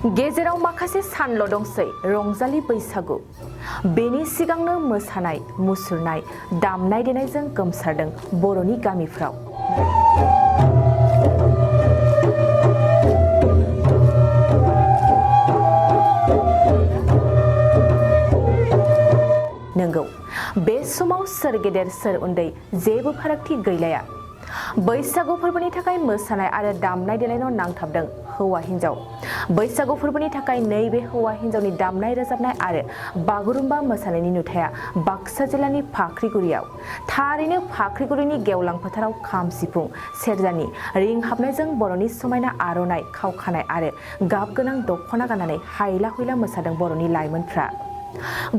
गेजेराव माखासे सानल' दंसै रंजालि बैसागु बेनि सिगांनो मोसानाय मुसुरनाय दामनाय देनायजों गोमसारदों बर'नि गामिफ्राव। नंगौ बे समाव सोर गेदेर सोर उन्दै जेबो फारागथि गैलाया। बैसागु फोरबोनि थाखाय मोसानाय आरो दामनाय देनायल' नांथाबदों हौवा हिन्जाव। बैसागु फोरबोनि थाखाय नैबे हौवा हिन्जावनि दामनाय रोजाबनाय आरो बागुरुम्बा मोसानायनि नुथाया बाक्सा जिल्लानि फाख्रिगुरियाव। थारैनो फाख्रिगुरिनि गेवलां फोथाराव खाम सिफुं सेरजानि रिंहाबनायजों बर'नि समायना आर'नाइ खावखानाय आरो गाब गोनां दख'ना गाननानै हायला हुइला मोसादों बर'नि लाइमोनफ्रा।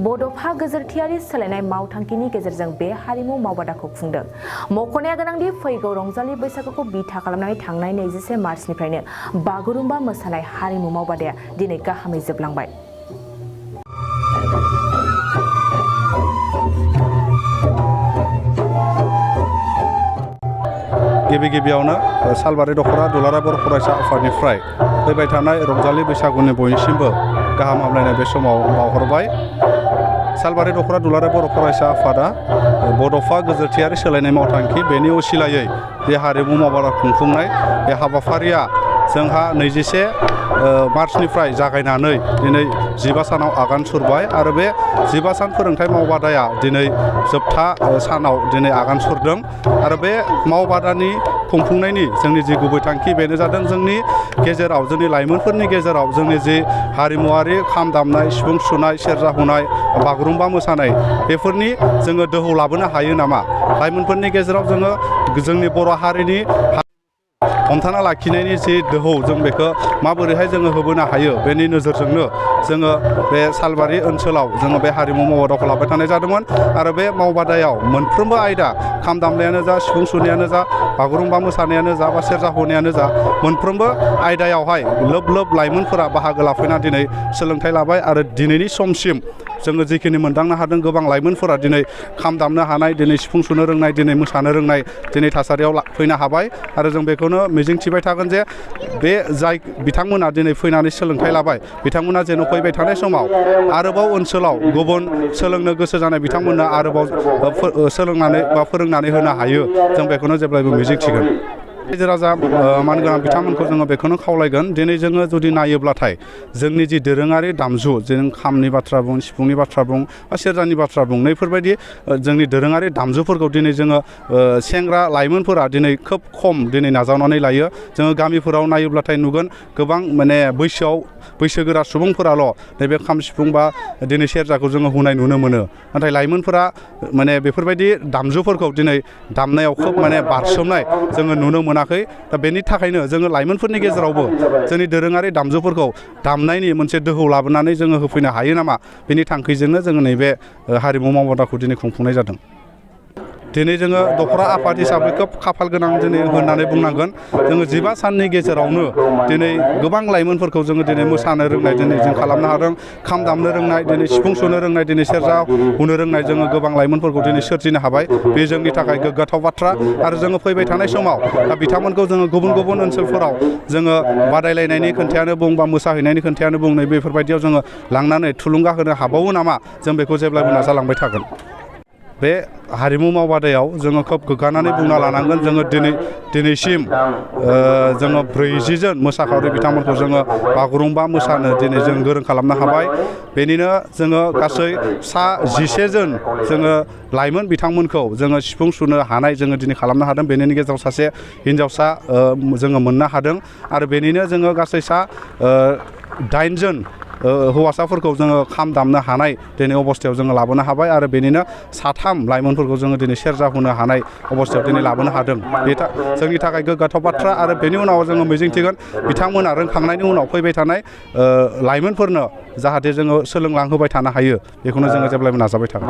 बड'फा गोजोरथियारि सोलायनाय मावथांखिनि गेजेरजों बे हारिमु मावबादाखौ खुंदों। मख'नाया गोनांदि फैगौ रंजालि बैसागुखौ बिथा खालामनानै थांनाय 24 मार्चनिफ्रायनो बागुरुम्बा मोसानाय हारिमु मावबादाया दिनै गाहामै जोबलांबाय। गिबियावनो सालबारि दख'रा दुलाराय बर' फरायसा आफादनिफ्राय फैबाय थानाय रंजालि बैसागुनि बयनिसिमबो गाहाम हामलायनाय बे समाव बावहरबाय। सालबारि दख'रा दुलाराय बर' फरायसा आफादा बड'फा गोजोरथियारि सोलायनाय मावथांखि बेनि असिलायै जे हारिमु मावबादा खुंफुंनाय बे हाबाफारिया जोंहा 21 मार्चनिफ्राय जागायनानै दिनै 15 सानाव आगान सुरबाय आरो बे 15 सान फोरोंथाय मावबादाया दिनै जोबथा सानाव दिनै आगान सुरदों। आरो बे मावबादानि खुंफुंनायनि जोंनि जि गुबै थांखि बेनो जादों जोंनि गेजेराव जोंनि लाइमोनफोरनि गेजेराव जोंनि जि हारिमुवारि खाम दामनाय सिफुं सुनाय सेरजा हुनाय बागुरुम्बा मोसानाय बेफोरनि जोङो दोहौ लाबोनो हायो नामा, लाइमोनफोरनि गेजेराव जोङो जोंनि बर' हारिनि हमथाना लाखिनायनि जि दोहौ जों बेखौ माबोरैहाय जोङो होबोनो हायो बेनि नोजोरजोंनो जोङो बे सालबारि ओनसोलाव जोङो बे हारिमु मावबादाखौ लाबाय थानाय जादोंमोन। आरो बे मावबादायाव मोनफ्रोमबो आयदा खाम दामनायानो जा सिफुं सुनायानो जा बागुरुम्बा मोसानायानो जा बा सेरजा हुनायानो जा मोनफ्रोमबो आयदायावहाय लोब लोब लाइमोनफोरा बाहागो लाफैना दिनै सोलोंथाइ लाबाय। आरो दिनैनि समसिम जोङो जिखिनि मोनदांनो हादों गोबां लाइमोनफोरा दिनै खाम दामनो हानाय दिनै सिफुं सुनो रोंनाय दिनै मोसानो रोंनाय दिनै थासारियाव फैनो हाबाय। आरो जों बेखौनो मिजिंथिबाय थागोन जे बे जाय बिथांमोना दिनै फैनानै सोलोंथाइ लाबाय बिथांमोना जेन' फैबाय थानाय समाव आरोबाव ओनसोलाव गुबुन सोलोंनो गोसो जानाय बिथांमोना आरोबाव सोलोंनानै बा फोरोंनानै होनो हायो जों बेखौनो जेब्लायबो मिजिंथिगोन। रायजो राजा मानगोनां बिथांमोनखौ जोङो बेखौनो खावलायगोन दिनै जोङो जुदि नायोब्लाथाय जोंनि जि दोरोङारि दामजु जों खामनि बाथ्रा बुं सिफुंनि बाथ्रा बुं बा सेरजानि बाथ्रा बुं नैफोरबायदि जोंनि दोरोङारि दामजुफोरखौ दिनै जोङो सेंग्रा लाइमोनफोरा दिनै खोब खम दिनै नाजावनानै लायो। जोङो गामिफोराव नायोब्लाथाय नुगोन गोबां माने बैसोगोरा सुबुंफोराल' नैबे खाम सिफुं बा दिनै सेरजाखौ जोङो हुनाय नुनो मोनो। नाथाय लाइमोनफोरा माने बेफोरबायदि दामजुफोरखौ दिनै दामनायाव खोब माने बारसोमनाय जोङो नुनो मोनाखै। दा बेनि थाखायनो जोङो लाइमोनफोरनि गेजेरावबो जोंनि दोरोङारि दामजुफोरखौ दामनायनि मोनसे दोहौ लाबोनानै जोङो होफैनो हायो नामा बेनि थांखिजोंनो जोङो नैबे हारिमु मावबादाखौ दिनै खुंफुंनाय जादों। दिनै जोङो दख'रा आफाद हिसाबै खोब खाफाल गोनां दिनै होननानै बुंनांगोन। जोङो 15 साननि गेजेरावनो दिनै गोबां लाइमोनफोरखौ जोङो दिनै मोसानो रोंनाय दिनै जों खालामनो हादों। खाम दामनो रोंनाय दिनै सिफुं सुनो रोंनाय दिनै सेरजा हुनो रोंनाय जोङो गोबां लाइमोनफोरखौ दिनै सोरजिनो हाबाय। बे जोंनि थाखाय गोग्गाथाव बाथ्रा। आरो जोङो फैबाय थानाय समाव दा बिथांमोनखौ जोङो गुबुन गुबुन ओनसोलफोराव जोङो बादायलायनायनि खोन्थायानो बुं बा मोसाहैनायनि खोन्थायानो बुं नै बेफोरबायदियाव जोङो लांनानै थुलुंगा होनो हाबावो नामा जों बेखौ जेब्लायबो नाजालांबाय थागोन। बे हारिमु मावबादायाव जोङो खोब गोग्गानानै बुंना लानांगोन जोङो दिनैसिम जोङो 40 जन मोसाखावरि बिथांमोनखौ जोङो बागुरुम्बा मोसानो दिनै जों गोरों खालामनो हाबाय। बेनिनो जोङो गासै 11 जन जोङो लाइमोन बिथांमोनखौ जोङो सिफुं सुनो हानाय जोङो दिनै खालामनो हादों। बेनिनो गेजेराव सासे हिन्जावसा जोङो मोननो हादों। आरो बेनिनो जोङो गासै 8 जन हौवासाफोरखौ जोङो खाम दामनो हानाय दिनै अबस्थायाव जोङो लाबोनो हाबाय। आरो बेनिनो 3 लाइमोनफोरखौ जोङो दिनै सेरजा हुनो हानाय अबस्थायाव दिनै लाबोनो हादों। बे जोंनि थाखाय गोग्गाथाव बाथ्रा। आरो बेनि उनाव जोङो मिजिंथिगोन बिथांमोना रोंखांनायनि उनाव फैबाय थानाय लाइमोनफोरनो जाहाथे जोङो सोलोंलांहोबाय थानो हायो बेखौनो जोङो जेब्लायबो नाजाबाय थागोन।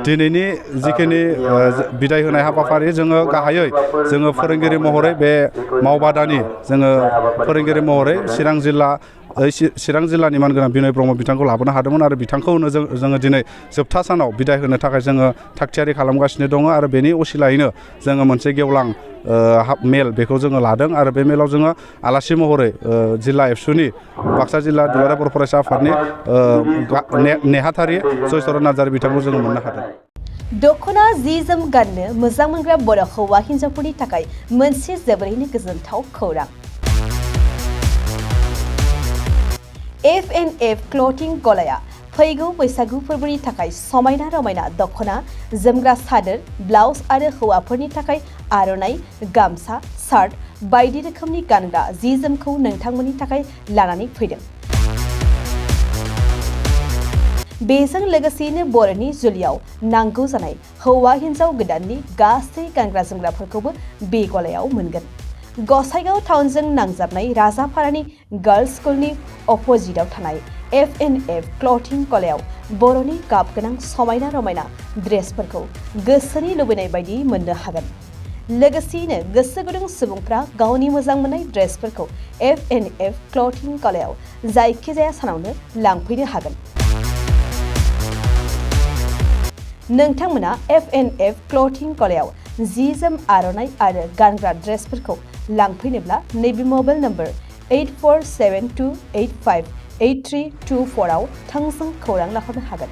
दिनैनि जिखिनि बिदाय होनाय हाबाफारि जोङो गाहायै जोङो फोरोंगिरि महरै बे मावबादानि जोङो फोरोंगिरि महरै चिरां जिल्लानि मानगोनां बिनय ब्रह्म बिथांखौ लाबोनो हादोंमोन आरो बिथांखौनो जोङो दिनै जोबथा सानाव बिदाय होनो थाखाय जोङो थागथियारि खालामगासिनो दङ आरो बेनि असिलायैनो जोङो मोनसे गेवलां मेल बेखौ जोङो लादों आरो बे मेलाव जोङो आलासि महरै जिल्ला एबसुनि बाक्सा जिल्ला दुलाराय बर' फरायसा आफादनि नेहाथारि जयचरन नार्जारि बिथांखौ जोङो मोननो हादों। दख'ना जि जोम गाननो मोजां मोनग्रा बर' हौवा हिन्जावफोरनि थाखाय मोनसे जोबोरैनो गोजोनथाव खौरां। F&F क्लथिं गलाया फैगौ बैसागु फोरबोनि थाखाय समायना रमायना दख'ना, जोमग्रा सादोर, ब्लाउस आरो हौवाफोरनि थाखाय आर'नाइ, गामसा, शार्ट बायदि रोखोमनि गानग्रा जि जोमखौ नोंथांमोननि थाखाय लानानै फैदों। बेजों लोगोसेयैनो बर'नि जुलियाव नांगौ जानाय हौवा हिन्जाव गोदाननि गासै गानग्रा जोमग्राफोरखौबो बे गलायाव मोनगोन। गसाइगाव टाउनजों नांजाबनाय राजापारानि गार्लस स्कुलनि अपोजिटआव थानाय F&F क्लथिं गलायाव बर'नि गाब गोनां समायना रमायना ड्रेसफोरखौ गोसोनि लुबैनाय बायदि मोननो हागोन। लोगोसेयैनो गोसो गुदुं सुबुंफ्रा गावनि मोजां मोननाय ड्रेसफोरखौ F&F क्लथिं गलायाव जायखिजाया सानावनो लांफैनो हागोन। नोंथांमोना F&F क्लथिं गलायाव जि जोम आर'नाइ आरो गानग्रा ड्रेसफोरखौ लांफैनोब्ला नैबे मबाइल नम्बर 8472858324 आव थोंजों खौरां लाहरनो हागोन।